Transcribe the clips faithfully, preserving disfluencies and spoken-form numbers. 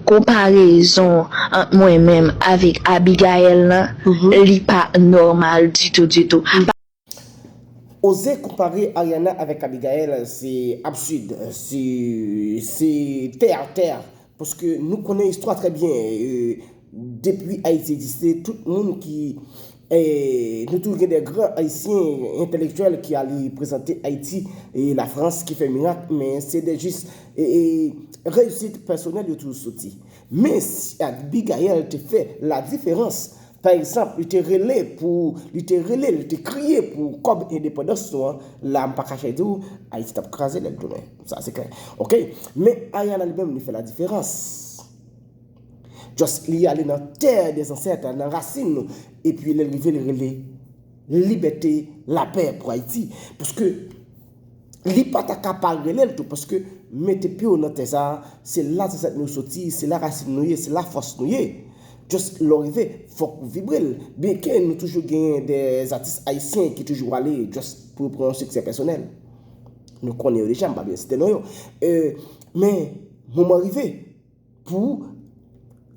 konparezon ant mwen menm avèk Abigail lan, li pa nòmal ditou, ditou. Oze konpare Ariana avèk Abigail, se absid, se, se tè a tè. Paske nou konnen istwa trè byen. Depi Ayiti egziste, tout moun ki E nou toujou gen de gran ayisyen entelektyèl ki ale prezante Ayiti e Lafrans ki fè mirak, men se de jis e, e, reyisit pèsonèl yo toujou soti. Men si Abigail te fè ladiferans, pa egzanp, li te rele pou, li te rele, li te kriye pou kòb endepandans nou an, la m pa kache di w, Ayiti t ap kraze lè l tounen. Sa se klè. Oke? Men Ariana li menm, li fè ladiferans. Just li ale nan tè de zansèt, nan rasin nou. Epi lè l rive, li rele libète, lapè pou Ayiti. Paske li pa ta ka pa rele l tou, paske mete pye w nan tè sa, se la zansèt nou soti, se la rasin nou ye, se la fòs nou ye. Just lè w rive, fòk ou vibre l. Byenke nou toujou genyen de atis ayisyen ki toujou ale just pou yo pran yon siksè pèsonèl. Nou konnen yo deja, m pa bezwen site non yo. E, men, moman rive, pou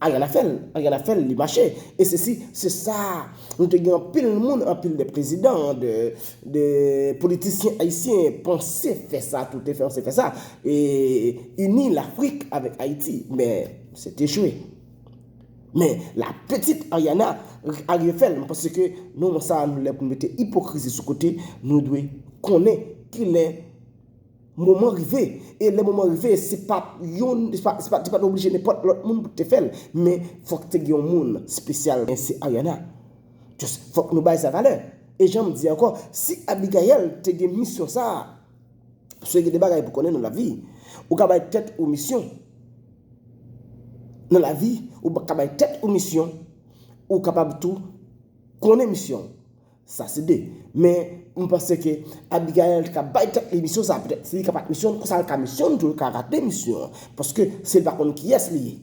Ariana fè l. Ariana fè l, li mache. E se si, se sa, nou te gen anpil moun, anpil de prezidan, de, de politisyen ayisyen panse fè sa, tou te panse fè sa. E ini Lafrik avèk Ayiti. Men, se te echwe. Men, la petite Ariana, Ariana fè l. M panse ke nou, nan sa, nou lè pou nou mete ipokrizi sou kote, nou dwe konnen kilè moman rive. E lè moman rive, se pa youn, se pa, se pa, se pa t oblije nenpòt lòt moun pou te fè l. Men fòk te gen yon moun espesyal, men se Ariana. Just fòk nou bay sa valè. E jan m di ankò, si Abigail te gen misyon sa, paske gen de bagay pou konnen nan lavi. Ou ka bay tèt ou misyon nan lavi, ou ka bay tèt ou misyon, ou kapab tou konnen misyon. Sa se de. Men, m panse ke Abigail ka bay tèt li misyon sa, petèt si li ka pa t misyon, konsa l ka misyon tou, l ka rate misyon an. Paske si l pa konn kiyès li ye.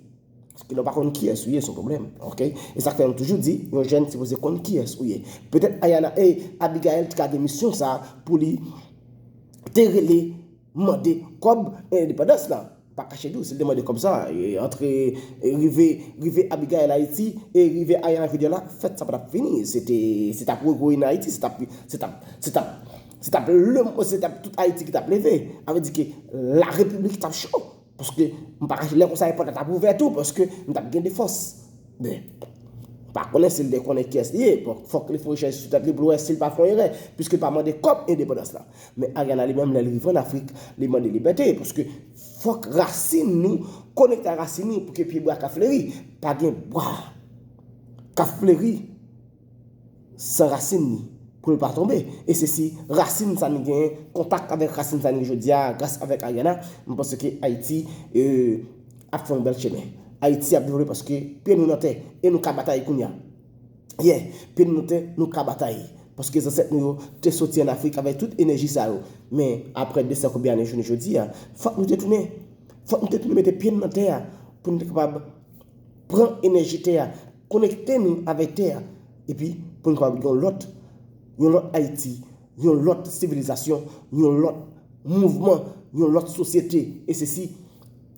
Paske lè w pa konn kiyès ou ye, se yon pwoblèm. Oke? E sa k fè nou toujou di, yon jèn sipoze konn kiyès ou ye. Petèt Ayana, e Abigail te ka gen misyon sa pou li te rele mande kòb endepandans la. Pa kache di w, si l te mande kòb sa, e, antre, e, rive, rive Abigail Ayiti, e rive Ariana Vidya la, fèt sa pa t ap fini. Se te, se t ap woywoy nan Ayiti, se t ap, se t ap, se t ap, se t ap, se t ap tout Ayiti ki t ap leve. A vle di ke la repiblik t ap cho. Paske m pa kache, lè konsa, pòt la t ap ouvè tou, paske m t ap gen de fòs. Men, m pa konnen si l te konnen kiyès li ye. Bon, fòk li fè rechèch sou tèt li pou l wè si l pa fè yon erè, piske l pa mande kòb endepandans la. Men Ariana li menm, lè l rive ann Afrik, li mande libète, paske fòk rasin nou konekte ak rasin nou pou ke pye bwa ka fleri. Pa gen bwa k ap fleri san rasin li pou l pa tonbe. E se si rasin sa nou genyen, kontak avèk rasin sa nou jodi a, gras avèk Ariana, m panse ke Ayiti, e, ap fè yon bèl chemen. Ayiti ap devlope paske pye nou nan tè e nou ka batay kounye a. Yeah, pye nou nan tè, nou ka batay. Paske zansèt nou yo te soti ann Afrik avèk tout enèji sa yo. Men, apre de san konbyen ane jounen jodi a, fòk nou te tounen. Fòk nou te tounen mete pye n nan tè a pou nou te kapab pran enèji tè a, konekte nou avèk tè a. Epi, pou nou kapab gen yon lòt, yon lòt Ayiti, yon lòt sivilizasyon, yon lòt mouvman, yon lòt sosyete. E se si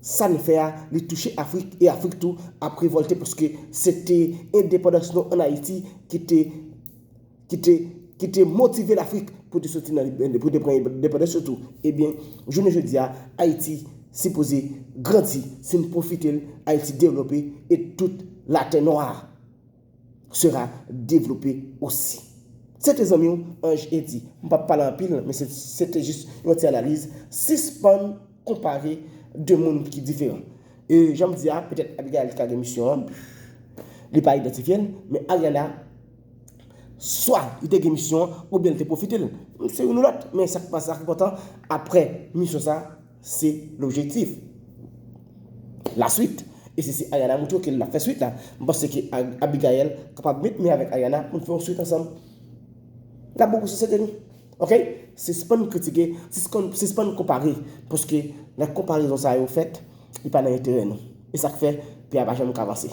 sa n fè a, li touche Afrik, e Afrik tou ap revòlte, paske se te endepandans nou ann Ayiti ki te, ki te, ki te motive Lafrik pou te soti nan, pou te pran endepandans yo tou. Ebyen, jounen jodi a, Ayiti sipoze grandi, si n pwofite l, Ayiti devlope, e tout latè nwa sera devlope osi. Se te zanmi w, Ange Eddy. M p ap pale anpil, men se, se te jis yon ti analiz. Sispann konpare de moun ki diferan. E jan m di a, petèt Abigail ka gen misyon an, li pa idantifye l, men Ariana, swa li te gen misyon an, oubyen li te pwofite l. Se youn ou lòt, men sa k pa, sa k enpòtan, apre misyon sa, se lobjektif. Laswit. E se si Ariana montre w ke l ap fè swit la, m panse ke Ab-, Abigail kapab met men avèk Ariana pou n fè yon swit ansanm. N ap bokou sosyete nou. Oke? Sispann kritike, sispann, sispann konpare. Paske lè konparezon sa yo fèt, li pa nan enterè nou. E sa k fè, peyi a pa janm ka avanse.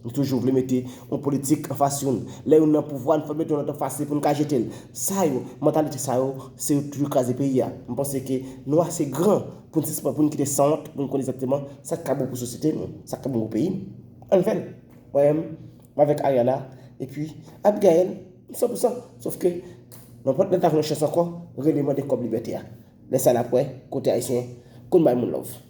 Nou toujou vle mete yon politik anfas youn. Lè youn nan pouvwa, nou fè mete yon lòt anfas li pou nou ka jete l. Sa yo, mantalite sa yo, se yo toujou kraze peyi a. M panse ke nou ase gran pou n sispann, pou n kite sanwont, pou n konn egzakteman sa k ka bon pou sosyete nou, sa k ka bon pou peyi nou. Ann fè l. Mwen menm, m avèk Ariana, epi Abigail, san pou san. Sof ke, nenpòt lè n ta jwenn chans ankò, rele mande kòb libète a. Lè sa n ap wè, kote ayisyen konn bay moun love.